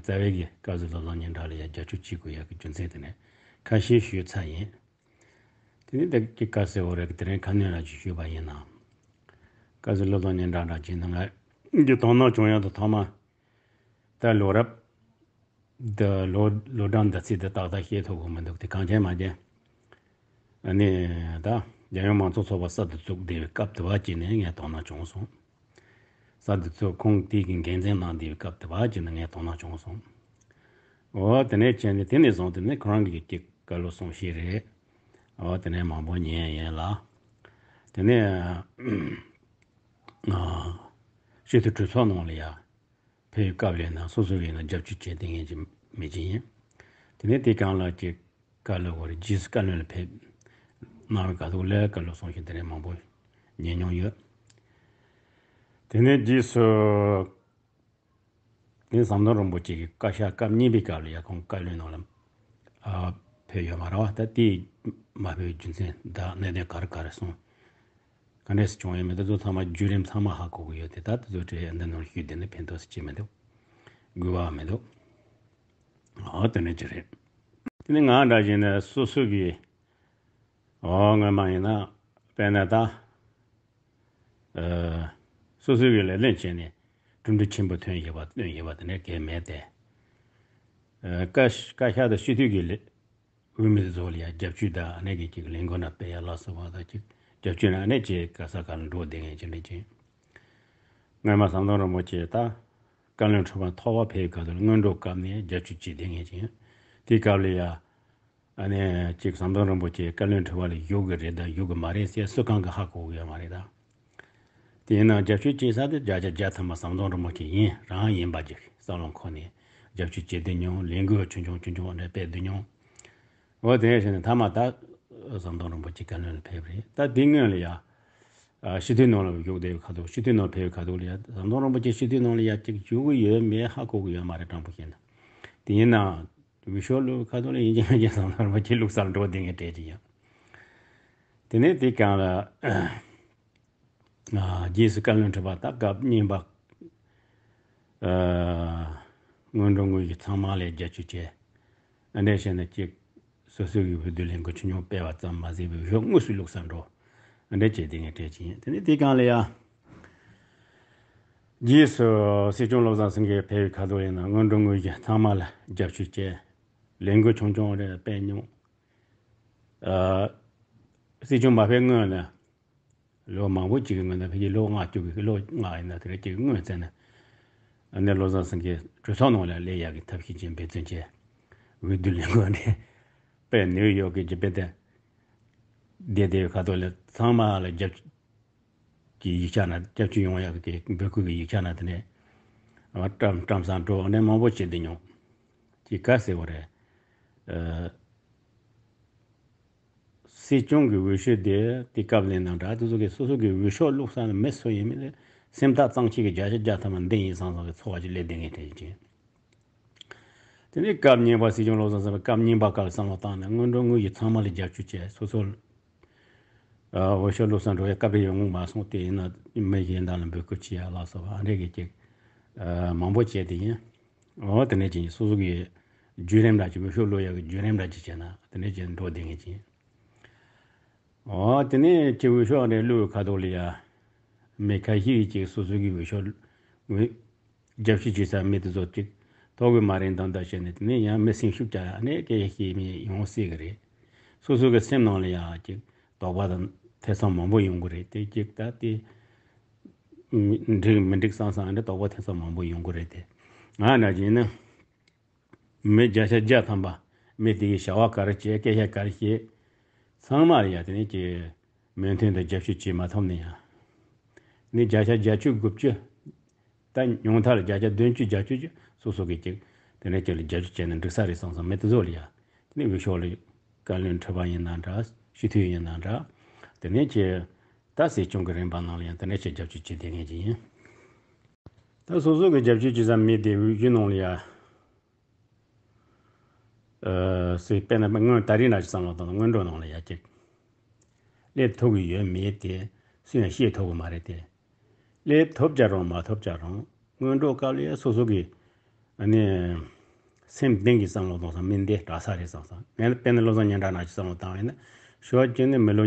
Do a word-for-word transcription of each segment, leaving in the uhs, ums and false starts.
རྩ་བའི་གི་དཀར་ཟས་བློ་བཟང་སྙན་གྲགས་ལ་ཡང་རྒྱབ་སྐྱོར་བྱེད་དགོས་ཡག་གི་རྒྱུ་མཚན་དེ་ནས་ཁ་ཤས་ཞུས་ཚར་ཡིན། དེ་ནས་ད་ཀྱི་དཀར་ཟས་འོ་རེ་གི་དེ་རིང་ཁ་སྣོན་ལ་ཅིག་ཞུས་པ་ཡིན་ན། དཀར་ཟས་བློ་བཟང་སྙན་གྲགས་འདྲ་བྱས་ན་ང་གི་དོ་སྣང་བྱུང་ཡག་དུ་ཐོག་མ། ད་ལོ་རབས་འདི་ལོ་ལོ་གྲངས་འདི་ཚིག་འདི་ཏག་ཏག་ཤེས་ཐུབ་གི་མི་འདུག་དེ་གང་བྱས་མ་བྱས། ཨ་ནི་ད་རྒྱལ་ཡོངས་མང་གཙོ་ཚོགས་པ་གསར་དུ་བཙུགས་བསྡད་པའི་སྐབས་དེ་བ་ཅིག་ནས་ངས་དོ་སྣང་བྱུང་སོང་། གསར་དུ་བཙུགས་ཁོང་དེ་གི་འགན་འཛིན་གནང་བསྡད་པའི་སྐབས་དེ་བ་ཅིག་ནས་ངས་དོ་སྣང་བྱུང་སོང་། འོ་དེ་ནས་བྱས་ནས་དེ་ནས་བཟུང་དེ་ནས་ཁོ་རང་གི་ཀྱི་བཀའ་སློབ་གསུང་བཤད་རེད། འོ་དེ་ནས་མང་པོ་ཉན་ཡིན་ལ། དེ་ནས་ཨ་སྤྱི་འཐུས་གྲོས་ཚོགས་ནང་ལ་ཡ། ཕེབས་སྐབས་ལས་ན་སོ་སོ་ཡིན་ན་རྒྱབ་སྐྱོར་བྱས་བསྡད་མཁན་ཅིག་མི་ཅིག་ཡིན། དེ་ནས་དེ་གང་ལ་ཅིག་བཀའ་སློབ་བར་རྗེས་སུ་བཀའ་བློན་ལ་ཕེབས་གནང་བའི་སྐབས་ཐོག་ལ་བཀའ་སློབ་གསུང་བཤད་དེ་འདྲ་མང་པོ་ཉན་མྱོང་ཡོད། དེ་ནས་རྗེས་སུ་དེ་ཟམ་གདོང་རིན་པོ་ཆེ་གི་བཀའ་ཤག་སྐབས་གཉིས་པའི་སྐབས་ལ་ཡ་ཁོང་བཀའ་བློན་ནང་ལ་ཨ་ཕེབས་ཡོད་མ་རེད་བ། ད་དེ་མ་ཕེབས་རྒྱུ་མཚན་ད་གནད་དོན་ག་རེ་ག་རེ་སོང་། ག་འདྲས་སེ་བྱུང་ཡོད་མེད་དེ་ཚོ་ཚང་མ་བརྒྱུད་རིམ་ཚང་མ་ཧ་གོ་གི་ཡོད་དེ། ད་དེ་ཚོ་གྲས་འདི་ནང་ཞུས་བསྡད་ན་ཕན་ཐོགས་སུ་ཅི་མི་འདུག་དགོས་པ་མི་འདུག་འོ་དེ་འདྲ་ཅིག་རེད། དེ་ནས་ང་འདྲ་བྱས་ན་སོ་སོ་གི་འོ་སྔོན་མ་ཡིན་ན་དཔེར་ན་ད་ཨ་སོ་སོ་གི་ལས་ལན་བྱས་ནས་གྲུབ་འབྲས་ཆེན་པོ་ཐོན་ཡོད་པ་ཐོན་ཡོད་པ་དེ་འདྲ་གལ་མེད་དེ། ཨ་བཀའ་བཀའ་ཤག་དང་སྤྱི་འཐུས་ཀྱི་ལས་འོས་མི་ཚོ་ལ་ཡང་རྒྱབ་སྐྱོར་དང་ཨ་ནེ་གི་ཅིག་ལས་འགུལ་ན་སྤེལ་ཡ་ལ་སོགས་པ་དང་ཅིག་རྒྱབ་སྐྱོར་ན་ཨ་ནེ་ཅིག་ག་ས་ག་ལ་འགྲོ་བསྡད་མཁན་ཅིག་འདྲ་ཅིག་སྔོན་མ་ཟམ་གདོང་རིན་པོ་ཆེ་ད་བཀའ་བློན་ཁྲི་པ་ཐོག་པ་ཕེབས་སྐབས་དུ་སྔོན་འགྲོ་སྐབས་ནས་རྒྱབ་སྐྱོར་བྱེད་བསྡད་མཁན་ཅིག་དེའི་སྐབས་ལ་ཡ་ཨ་ནེ་ཅིག་ཟམ་གདོང་རིན་པོ་ཆེ་བཀའ་བློན་ཁྲི་པ་ལ་བཞུགས་གི་རེད་དང་བཞུགས་གི་མ་རེད་ཟེར་སུ་གང་གི་ཧ་གོ་གི་ཡོད་མ་རེད་ད། དེས་ན་རྒྱབ་སྐྱོར་བྱེད་ས་དེ་བརྒྱ་ཆ་བརྒྱ་ཐམ་པ་ཟམ་གདོང་རིན་པོ་ཆེ་ཡིན་རང་ཡིན་པ་ཅིག་བསམ་བློ་འཁོར་ནས་རྒྱབ་སྐྱོར་བྱེད་དུ་མྱོང་། ལས་འགུལ་ཆུང་ཆུང་ཆུང་ཆུང་འདྲ་སྤེལ་དུ་མྱོང་། འོ་དེ་བྱས་ནས་མཐའ་མ་ད་ཟམ་གདོང་རིན་པོ་ཆེ་བཀའ་བློན་ལ་ཕེབས་རེད། ད་དེ་སྔོན་ལ་ཡ་ཨ་སྤྱི་འཐུས་ནང་ལ་བཞུགས་བསྡད་པའི་ཁ་ཐུག་སྤྱི་འཐུས་ནང་ཕེབས་པའི་ཁ་ཐུག་ལ་ཡ་ཟམ་གདོང་རིན་པོ་ཆེ་སྤྱི་འཐུས་ནང་ལ་ཡ་ཅིག་བཞུགས་གི་ཡོད་མེད་ཧ་གོ་གི་ཡོད་མ་རེད་དྲང་པོ་བཤད་ན། དེ་ཡིན་ན་འོས་ཤོག་བླུགས་ཁ་ཐུག་ལ་ཡིན་གཅིག་མིན་གཅིག་ཟམ་གདོང་རིན་པོ་ཆེ་བླུགས་སར་འགྲོ་བསྡད་མཁན་གྲས་ཅིག་ཡིན། དེ་ནས་དེ་གང་ལ། ཨ་རྗེས་སུ་བཀའ་བློན་ཁྲི་པ་ད་སྐབས་གཉིས་པ། ཨ་སྔོན་འགྲོ་དངོས་ཀྱི་ཚང་མ་ལས་རྒྱབ་སྐྱོར་བྱས། ཨ་འདྲས་བྱས་ན་གཅིག་སོ་སོའི་གི་འོས་བསྡུ་ལས་འགུལ་ཆུང་ཆུང་སྤེལ་བ་ཙམ་མ་ཟད་པའི་འོས་ཤོག་དངོས་སུ་བླུགས་ས་འགྲོ། ཨ་འདྲས་བྱས་དེ་ངས་སྤྲད་ཀྱི་ཡིན། དེ་ནས་དེ་གང་ལ་ཡ། རྗེས་སུ་སྲིད་སྐྱོང་བློ་བཟང་སེང་གེ་ཕེབས་པའི་ཁ་ཐུག་ཡིན་ན་སྔོན་འགྲོ་དངོས་ཀྱི་ཚང་མ་ལ་རྒྱབ་སྐྱོར་བྱས། ལས་འགུལ་ཆུང་ཆུང་རེ་སྤེལ་མྱོང་། ཨ་སྲིད་སྐྱོང་མ་ཕེབས་སྔོན་ལ། ལོ་མང་པོ་ཅིག་གི་སྔོན་ན་ཕལ་ཆེར་ལོ་ལྔ་བཅུ་གི་ལོ་ལྔ་ཡིན་ན་དེ་རེད་ཅིག་གི་སྔོན་བཙལ་ན། ཨ་ནེ་བློ་བཟང་སེང་གེ་གྲོས་ཚོགས་ནང་ལ་སླེབས་ཡག་གི་ཐབས་ཤེས་ཀྱི་འབད་བརྩོན་བྱས། འོས་བསྡུ་ལས་འགུལ་འདི་དཔེ་ནིའུ་ཡོག་གི་ཇི་པེ་ཏེ་བསྡད་དེ་ཁ་ཐོག་ལ་ཚང་མ་ལ་རྒྱབ་ཀྱི་ཡིག་ཆ་ན་རྒྱབ་སྐྱོར་ཡོང་ཡག་གི་འབོད་སྐུལ་གྱི་ཡིག་ཆ་ན་དེ་ནས་བཀྲམ་བཀྲམ་སར་འགྲོ་ཨ་ནེ་མང་པོ་བྱེད་དུ་མྱོང་། ཅིག་ག་ཟེར་བ་རེད། ཨ། སྲིད་སྐྱོང་གི་འོས་ཤོག་དེ་དེ་སྐབས་ལེན་ན་འདྲ་དེ་ཚོ་གི་སོ་སོ་གི་འོས་ཤོག་བླུགས་ས་ནི་མི་སུ་ཡིན་མིན་ལས་སེམས་ཐག་གཙང་ཆེ་གི་བརྒྱ་ཆ་བརྒྱ་ཐམ་པ་འདི་ཡིན་བསམ་བསམ་གི་ཚོར་བ་ཅིག་སླེབས་བསྡད་མཁན་དེ་ཡིན་ཅིང་། དེ་ནས་སྐབས་གཉིས་པ་སྲིད་སྐྱོང་བློ་བཟང་སེང་གེ་སྐབས་གཉིས་པ་སྐབས་བསམ་བློ་བཏང་ནས་སྔོན་འགྲོ་དངོས་ཀྱི་ཚང་མ་ལ་རྒྱབ་སྐྱོར་བྱས་སོ་སོ་ལ་འོས་ཤོག་བླུགས་ས་འགྲོ་བའི་སྐབས་རེ་ཡོང་གི་མ་སོང་། དེ་ཡིན་ན་མི་གཞན་དག་ལ་འབོད་སྐུལ་བྱེད་ཡ་ལ་སོགས་པ་ཨ་འདྲས་ཀྱི་ཅིག་མང་པོ་བྱས་དེ་ཡིན། འོ་དེ་ནས་ཅིག་སོ་སོ་གི་བརྒྱུད་རིམ་འདྲ་ཅིག་འོས་ཤོག་བླུགས་ཡག་གི་བརྒྱུད་རིམ་འདྲ་ཅིག་བྱས་ན་དེ་ནས་ཅིག་འགྲོ་བསྡད་མཁན་ཅིག་འོ་དེ་ནས་ཅིག་འོས་ཤོག་རེ་བླུགས་ཁ་ཐོག་ལ་ཡ། མི་ཁ་ཤས་ཅིག་སོ་སོ་གི་འོས་ཤོག་འོས་རྒྱབ་སྐྱོར་བྱེད་ས་མི་དེ་ཚོ་ཅིག་ཐོབ་གི་མ་རེད་འདང་འདང་བྱས་ནས་དེ་ནས་ཡང་མི་སེམས་ཤུགས་བཅག་ཡ་ཨ་ནེ་སྐད་ཆ་བཤད་མི་ཡོང་སྲིད་གི་རེད། སོ་སོ་གི་སེམས་ནང་ལ་ཡ་ཅིག་དོགས་པ་དང་ཐེ་ཚོམ་མང་པོ་ཡོང་གི་རེད་དེ་ཅིག་ད་དེ། འགྲིག་མི་འགྲིག་བསམ་བསམ་འདྲ་དོགས་པ་ཐེ་ཚོམ་མང་པོ་ཡོང་གི་རེད་དེ། ང་ན་ཅིག་ཡིན་ན། མི་བརྒྱ་ཆ་བརྒྱ་ཐམ་པ་མི་དེ་གི་བྱ་བ་ག་རེ་བྱེད་སྐད་ཆ་ག་རེ་བཤད། ཚང་མ་ལ་ཡ་དེ་ནས་ཀྱི་མོས་མཐུན་དང་རྒྱབ་སྐྱོར་བྱེད་མ་ཐུབ་ན་ཡང་། ནི་བརྒྱ་ཆ་བརྒྱད་ཅུ་དགུ་བཅུ། ད་ཉུང་མཐའ་ལ་བརྒྱ་ཆ་བདུན་ཅུ་བརྒྱད་ཅུ་ཅིག་སོ་སོ་གི་ཅིག་དེ་ནས་ཀྱི་ལ་རྒྱབ་སྐྱོར་བྱས་ན་འགྲིག་ས་རེད་བསམ་བསམ་མི་དེ་ཚོ་ལ་ཡ། དེ་ནས་འོས་ཤོག་ལ་བཀའ་བློན་ཁྲི་པ་ཡིན་ན་འདྲ་སྤྱི་འཐུས་ཡིན་ན་འདྲ། དེ་ནས་ཀྱི་ད་སྲིད་སྐྱོང་གི་རིམ་པ་ནང་ལ་ཡང་དེ་ནས་ཀྱི་རྒྱབ་སྐྱོར་བྱེད་བསྡད་མཁན་ཅིག་ཡིན། ད་སོ་སོ་གི་རྒྱབ་སྐྱོར་བྱེད་ས་མི་དེ་འོས་བསྡུ་ནང་ལ་ཡ། ཨ་སྲིད་དཔེར་ན་སྔོན་ད་རེས་ནང་བསམ་བློ་བཏང་ན་སྔོན་འགྲོ་ནང་ལ་ཡ་ཅིག་སླེབས་ཐུབ་ཀྱི་ཡོད་མེད་དེ་སུ་ཡང་ཤེས་ཐུབ་ཀྱི་མ་རེད་དེ། སླེབས་ཐུབ་ཀྱང་རུང་མ་ཐུབ་ཀྱང་རུང་སྔོན་འགྲོ་སྐབས་ལ་ཡ་སོ་སོ་གི་ཨ་ནི་ སེམས་གཏིང་གི་བསམ་བློ་གཏོང་ས་མི་འདི་དྲག་ས་རེད་བསམ་སོང་། ངས་དཔེར་ན་བློ་བཟང་སྙན་གྲགས་ནང་བཞིན་བསམ་བློ་བཏང་བ་ཡིན་ན། ཞོགས་ཀྱི་ནི་མི་ལོ་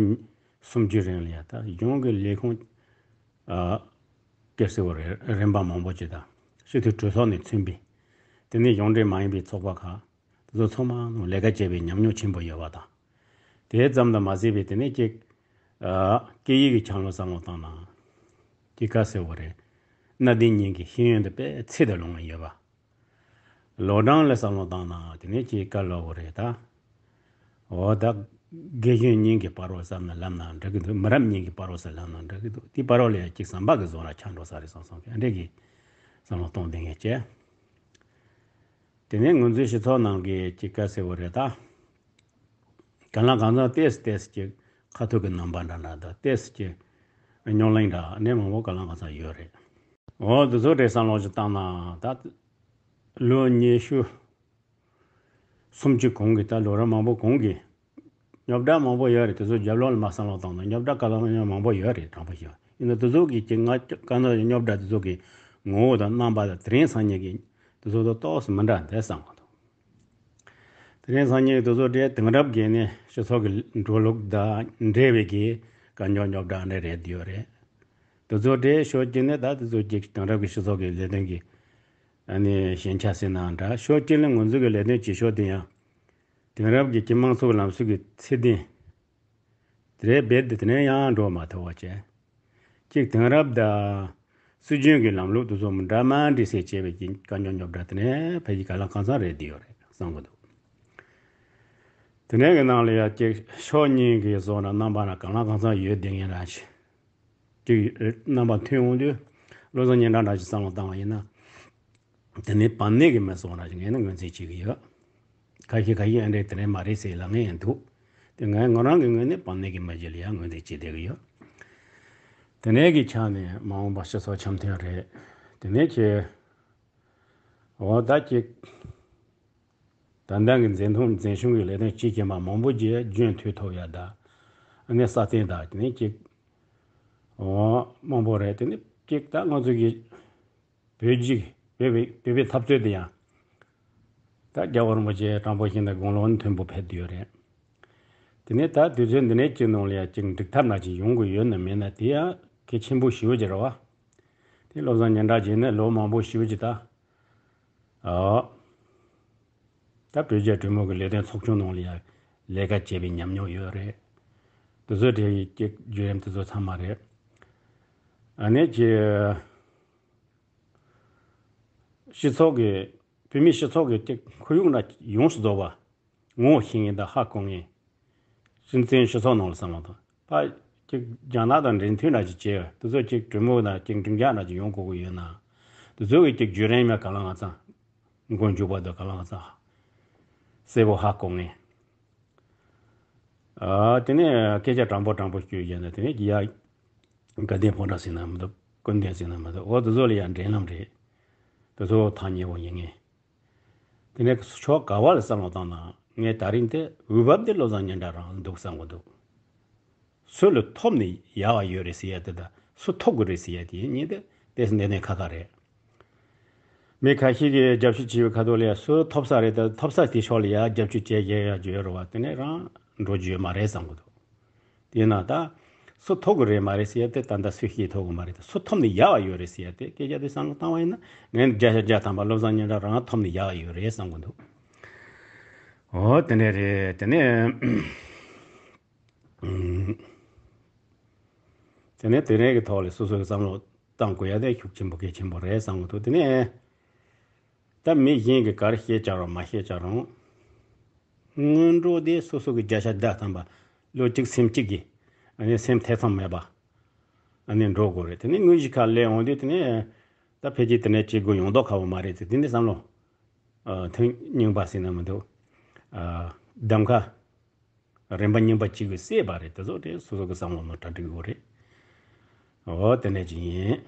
སུམ་ཅུ་རིང་ལ་ཡ་ད་གཞུང་གི་ལས་ཁུངས་ཨ་སྐད་གསལ་བོ་རེ་རིམ་པ་མང་པོ་ཅིག་དང་། སྤྱི་འཐུས་གྲོས་ཚོགས་ནས་མཚོན་པའི་དེ་ནས་གཞུང་འབྲེལ་མ་ཡིན་པའི་ཚོགས་པ་ཁག་དེ་ཚོ་ཚང་མ་ནང་ལས་ཀ་བྱས་པའི་ཉམས་མྱོང་ཆེན་པོ་ཡོད་པ་དང་། དེ་ཙམ་དུ་མ་ཟད་པའི་དེ་ནས་ཅིག་ཨ་སྐད་ཡིག་གི་ཆ་ནས་བསམ་བློ་བཏང་ན་ཅིག་ག་ཟེར་བ་རེད། གནའ་དེང་གཉིས་ཀྱི་ཤེས་ཡོན་དེ་དཔེ་ཚད་དུ་ལོངས་ནས་ཡོད་པ། ལོ་གྲངས་ལ་བསམ་བློ་བཏང་ན་དེ་ནས་ཅིག་ག་ལོ་བ་རེད་ད། འོ་ད་རྒན་གཞོན་གཉིས་ཀྱི་བར་བ་བསམ་ན་ལབ་ན་འགྲིག་གི་འདུག། མི་རབས་གཉིས་ཀྱི་བར་བ་ཟེར་ལབ་ན་འགྲིག་གི་འདུག། དེའི་བར་བ་ལ་ཡང་ཅིག་ཟམ་པ་གི་བཟོ་འདྲ་ཆགས་འགྲོ་ས་རེད་བསམ་སོང་། ཨ་འདྲས་ཀྱི་བསམ་བློ་གཏོང་བསྡད་མཁན་བྱས། དེ་ནས་ང་ཚོའི་སྤྱི་ཚོགས་ནང་གི་ཅིག་ག་ཟེར་བ་རེད་ད། གང་ལ་གང་འཚམ་ཏོག་ཙམ་ཏོག་ཙམ་ཅིག་ཁ་ཐུག་གི་རྣམ་པ་འདྲ་འདྲ་དང་ཏོག་ཙམ་ཅིག་རྙོག་གླེང་འདྲ་ནས་མང་པོ་གང་ལ་གང་འཚམ་ཡོད་རེད། འོ་དེ་ཚོ་འདྲ་བསམ་བློ་ཅིག་བཏང་ན་ད་ལོ་ཉི་ཤུ་སུམ་ཅུ་གོང་གི་ད་ལོ་རབས་མང་པོ་གོང་གི་རྙོག་དྲ་མང་པོ་ཡོད་རེད། དེ་ཚོ་རྒྱབ་ལོགས་ལ་མར་བསམ་བློ་བཏང་ན་རྙོག་དྲ་གང་ལ་གང་འཚམ་མང་པོ་ཡོད་རེད། དྲང་པོ་ཞུ་ཡིན་ན་དེ་ཚོ་གི་ཅིག་ང་གང་འཚམ་རྙོག་དྲ་དེ་ཚོ་གི་ངོ་བོ་དང་རྣམ་པ་དང་དེ་རིང་སང་ཉིན་གྱི་དེ་ཚོ་དང་ཏོག་ཙམ་མི་འདྲ་འདུག་བསམ་གི་འདུག། དེ་རིང་སང་ཉིན་དེ་ཚོ་འདྲའི་དེང་རབས་ཀྱི་ནི་སྤྱི་ཚོགས་ཀྱི་འགྲོ་ལུགས་དང་འབྲེལ་བའི་གི་དཀའ་རྙོག་རྙོག་དྲ་འདྲ་རེད་ཡོད་རེད། དེ་ཚོ་འདྲའི་ཕྱོགས་གཅིག་ནས་ད་དེ་ཚོ་གཅིག་དེང་རབས་ཀྱི་སྤྱི་ཚོགས་ཀྱི་ལས་དོན་གྱི་ཨ་ནི་ཞན་ཆ་ཟེར་ན་འདྲ། ཕྱོགས་གཅིག་ནས་ང་ཚོ་གི་ལས་དོན་བྱེད་ཕྱོགས་དེ་ཡང་དེང་རབས་ཀྱི་སྤྱི་དམངས་ཚོགས་ལམ་སྲོལ་གྱི་ཚད་ལྡན་དེ་རེད་རྦད་དེ་དེ་ནས་ཡང་འགྲོ་མ་ཐུབ་པ་བྱས། གཅིག་དེང་རབས་དང་སྲིད་གཞུང་གི་ལམ་ལུགས་དེ་ཚོ་མི་འདྲ་མ་འདྲེས་སེ་བྱས་པའི་གི་དཀའ་རྙོག་རྙོག་དྲ་དེ་ནས་ཕལ་ཆེར་གང་ལ་གང་འཚམ་རེད་བསྡད་ཡོད་རེད་བསམ་གི་འདུག། དེ་ནས་གི་ནང་ལ་ཡ་གཅིག་ཕྱོགས་གཉིས་ཀྱི་བཟོ་འདྲ་རྣམ་པ་འདྲ་གང་ལ་གང་འཚམ་ཡོད་བསྡད་མཁན་རང་ཞིག་གཅིག་རྣམ་པ་མཐུན་འོང་དུས་བློ་བཟང་སྙན་གྲགས་འདྲ་ཞིག་བསམ་བློ་བཏང་བ་ཡིན་ན། དེ་ནས་བར་གནས་ཀྱི་མི་སོང་ར་ཞིག་ངས་ནི་ངོས་འཛིན་བྱེད་ཀྱི་ཡོད། ཁ་ཤས་ཁ་ཤས་ཨ་འདྲས་དེ་འདྲས་མ་རེད་ཟེར་ལབ་མཁན་ཡང་འདུག། དེ་ངས་ང་རང་གི་ངོས་ནས་བར་གནས་ཀྱི་མི་ཞིག་ལ་ཡང་ངོས་འཛིན་བྱེད་བསྡད་ཀྱི་ཡོད། དེ་ནས་ཀྱི་ཆ་ནས་མ་འོངས་པ་སྤྱི་ཚོགས་འཆམ་མཐུན་རེད། དེ་ནས་ཀྱི་འོ་ད་ཀྱི་ད་ལྟ་གི་འཛིན་ཐོན་འཛིན་སྐྱོང་གི་ལས་དོན་བྱེད་མཁན་མ་མང་པོ་ཅིག་རྒྱུན་མཐུད་ཐུབ་ཡ་ད་ཨ་ནི་སྲ་བརྟན་ད་དེ་ནས་ཀྱི་འོ་མང་པོ་རེད། དེ་ནས་ཀྱི་ད་ང་ཚོ་གི་བོད་ཀྱི་བོད་པའི་བོད་པའི་འཐབ་རྩོད་དེ་ཡང་ད་རྒྱལ་བ་རིན་པོ་ཆེ་དྲང་པོ་བཤད་ན་དགུང་ལོ་མཐོན་པོ་ཕེབས་བསྡད་ཡོད་རེད། དེ་ནས་ད་དུས་ཚོད་འདི་ནས་ཅིག་ནང་ལ་ཡང་ཅིག་འགྲིག་ཐབས་ན་ཅིག་ཡོང་གི་ཡོད་ན་མེད་ན་དེ་ཡང་གལ་ཆེན་པོ་ཞེ་པོ་ཅིག་རེད་བ། དེ་བློ་བཟང་སྙན་གྲགས་ཀྱིས་ནི་ལོ་མང་པོ་ཞེ་པོ་ཅིག་ད་ཨ་ད་བོད་རྒྱ་གྲོས་མོལ་གྱི་ལས་དོན་ཚོགས་ཆུང་ནང་ལ་ཡང་ལས་ཀ་བྱས་པའི་ཉམས་མྱོང་ཡོད་རེད། དེ་ཚོ་དེ་ཡི་ཅིག་བརྒྱུད་རིམ་དེ་ཚོ་ཚང་མ་རེད། ཨ་ནི་ཅིག་སྤྱི་ཚོགས་ཀྱི་བོད་མིའི་སྤྱི་ཚོགས་ཀྱི་ཅིག་ཁོར་ཡུག་འདྲ་ཡོངས་སུ་རྫོགས་པ་ངོ་བོ་ཤེས་མཁན་དང་ཧ་གོ་མཁན། སྤྱི་མཐུན་སྤྱི་ཚོགས་ནང་ལ་བསམ་བློ་དང་ཕ་ཅིག་རྒྱ་ནག་དང་འབྲེལ་མཐུད་འདྲ་ཅིག་བྱས་ཡོད། དེ་ཚོ་ཅིག་གྲོས་མོལ་དང་ཅིག་མགྲིན་ཚབ་འདྲ་ཅིག་ཡོང་དགོས་ཀྱི་ཡོད་ན། དེ་ཚོ་གི་ཅིག་བརྒྱུད་རིམ་ཡང་གང་ལ་གང་འཚམ་མགོ་མཇུག་བར་དུ་གང་ལ་གང་འཚམ་གསལ་པོ་ཧ་གོ་མཁན། ཨ་དེ་ནས་སྐད་ཆ་དྲང་པོ་དྲང་པོ་ཞུས་ཡིན་ན་དེ་ནས་ཡ་དགའ་ལྡན་ཕོ་བྲང་ཟེར་ན་མི་འདུག། ཀུན་ལྡན་ཟེར་ན་མི་འདུག། འོ་དེ་ཚོ་ལ་ཡང་འབྲེལ་ལམ་རེད། དེ་ཚོ་ཐག་ཉེ་བོ་ཡིན་ངེས། དེ་ནས་ཕྱོགས་ག་བ་ལ་བསམ་བློ་བཏང་ན་ངས་ད་རིང་དེ་འོས་བབ་དེ་བློ་བཟང་སྙན་གྲགས་རང་འདུག་བསམ་གི་འདུག། སུ་ལ་ཐོབ་ནས་ཡག་བ་ཡོད་རེད་ཟེར་ཡ་དེ་དང་སུ་ཐོབ་དགོས་རེད་ཟེར་ཡ་དེ་གཉིས་དེ་ཏོག་ཙམ་གནད་དོན་ཁ་ཁ་རེད། མི་ཁ་ཤས་ཀྱིས་རྒྱབ་སྐྱོར་བྱས་པའི་ཁ་ཐོག་ལ་ཡ་སུ་ཐོབ་ས་རེད་ད་ཐོབ་ས་དེ་ཕྱོགས་ལ་ཡ་རྒྱབ་སྐྱོར་བྱས་ཡ་ཡ་བརྗོད་རེད་བ། དེ་ནས་རང་འགྲོ་རྒྱུ་ཡོད་མ་རེད་བསམ་གི་འདུག། དེས་ན་ད་སུ་ཐོབ་གི་རེད་མ་རེད་ཟེར་ཡ་དེ་ད་ལྟ་སུས་ཤེས་ཐུབ་གི་མ་རེད། ད་སུ་ཐོབ་ནས་ཡག་བ་ཡོད་རེད་ཟེར་ཡ་དེ་སྐད་ཆ་དེ་བསམ་བློ་བཏང་བ་ཡིན་ན་ངས་བརྒྱ་ཆ་བརྒྱ་ཐམ་པ་བློ་བཟང་སྙན་གྲགས་རང་ཐོབ་ནས་ཡག་བ་ཡོད་རེད་བསམ་གི་འདུག། འོ་དེ་འདྲ་རེད། དེ་ནས་དེ་ནས་དེ་རིང་གི་ཐོག་ལ་སོ་སོ་གི་བསམ་བློ་བཏང་དགོས་ཡ་དེ་ཤུགས་ཆེན་པོ་གལ་ཆེན་པོ་རེད་བསམ་གི་འདུག། དེ་ནས། ད་མི་གཞན་གྱིས་ག་རེ་བཤད་ཀྱང་རུང་མ་བཤད་ཀྱང་རུང་། སྔོན་འགྲོ་དེ་སོ་སོ་གི་བརྒྱ་ཆ་བརྒྱ་ཐམ་པ་བློ་གཅིག་སེམས་གཅིག་གིས་ཨ་ནི་སེམས་ཐེ་ཚོམ་མེད་པ་ཨ་ནི་འགྲོ་དགོས་རེད། དེ་ནས་དངོས་གཞི་ཁ་ལས་འོང་དུས་དེ་ནས་ད་ཕལ་ཆེར་དེ་ནས་བྱེད་དགོས་ཡོང་མདོག་ཁ་པོ་མ་རེད་ཟེར། དེ་འདྲའི་བསམ་བློ་ཨ་ཐེངས་རྙིང་པ་ཟེར་ན་མི་འདུག། ཨ་གདམ་ཁ་རིམ་པ་རྙིང་པ་གཅིག་གིས་བསད་པ་རེད། དེ་ཚོ་དེ་སོ་སོ་གི་བསམ་བློ་ནང་གྲ་སྒྲིག་དགོས་རེད། འོ་དེ་འདྲ་ཅིག་ཡིན།